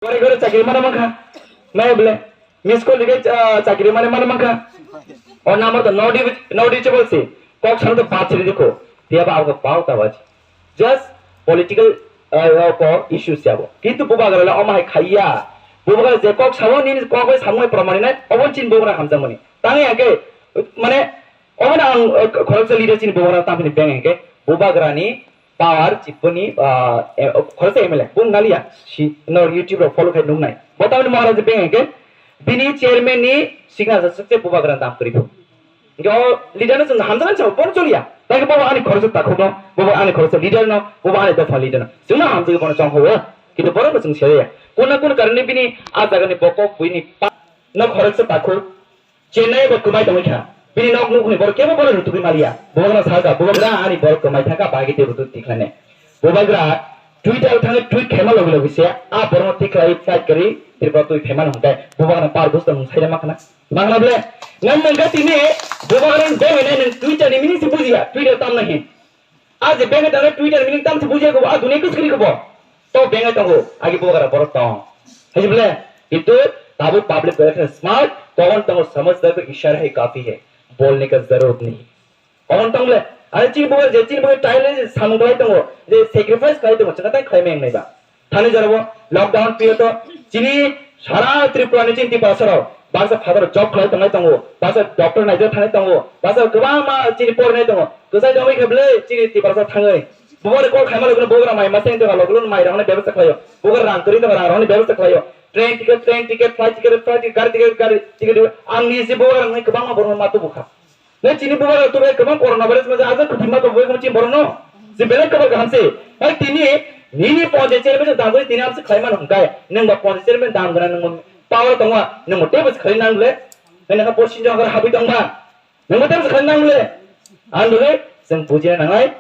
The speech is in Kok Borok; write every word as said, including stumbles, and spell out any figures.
Gore gore chakri mana mankha. Mai bole. Miss call dige, ah, chakri mana mana mankha. O number to not reach-, not reachable si. Kok sano to bat siri dikho. Tiya ba ako pau ta baji. Just political, ah, ko issue siya bo. Kintu bubagra la oma hai khaiya. Bubagra je kok sabo ni kok bai samung promani nai. Obon chin bubagra hamjamani. Tangi ake, mane, obon ang, ah, khoroksa leader chin bubagra tampini beng ake. Bubagra ni power chiponi, ah, eh, khoroksa M L A bung nalia si no YouTube rok follow khai nungnai. Bo tamni Maharaj beng ke bini chairman ni signature sukse bubagra dam kri bo. Yo leader no sung hamjana chao bon cholia. Tai ke bobo ani khoroksa takhuk no, bobo ani khoroksa leader no, bobo ani dopha leader no. Sung hamjana bono chong ho. Kintu borok sung seya. Kuna kun karni bini a jaga ni bokok buini pa no khoroksa takhuk. Chennai bo kwmai tongwi kha. Bini nok nukni borok kebo bono rutugwi maliya. Bubagra sakha, bubagra ani borok kwmai thangkha, bagwi tei rutug tikhlane. Bubagra Twitter thangwi tweet khaima logi logi se, a borokno tiklai flight kwrwi Tripura twi phaima hwnkhe bubagra par busto nwng saida makhna. Makhna ble, nang nangkha tini bubagra bemene nwng Twitter ni meaning se bujiya, Twitter tamna hin. A je beng tangwi Twitter meaning tam se bujiya ko, a dunia kus kri ko bo. To beng tongo, agi bubagra borok tong. Hai je bole, kintu tabuk public election smart, kogon tongo samajhdar ko ishara hai kafi hai. Bolne ka zarurat nahi. Kogon tong le, ani chini bubagra je chini bubagra taile je samung khlai tongo, je sacrifice khlai tongo, chaka tai khlai meng nai ba. Thani jora bo lockdown period o chini sara Tripura ni chini Tiprasa rok baksa father job khlai tongnai tongo, baksa doctor naijak thani tongo, baksa kwbangma chini porinai tongo. Kwchai tongwi khe bwlwi chini Tiprasa thangwi. Bubagra call khaima logi bubagra mai maseng tongma logi mai rokni bebasta khlaio. Bubagra rang kwrwi tongma rang rokni bebasta khlaio. Train ticket, train ticket, flight ticket, flight ticket, gari ticket, gari ticket. Ang ni si bubagra nai kwbangma borok ma tubu kha. Nai chini bubagra tubai kwbang corona virus ma aja kutima ko boi chini borok no. Si belai kwbang kaham se. Hai tini nini ponje chairman se dangoi tini amse khlai mano hwnkhe. Nung ba ponje chairman dang gana nung power tongwa nung mo tebes khlai nang le. Nai nang porsin jang habwi tongma. Nungbo tei bwswk khlai nang le? Ang dole chwng bujina nangnai,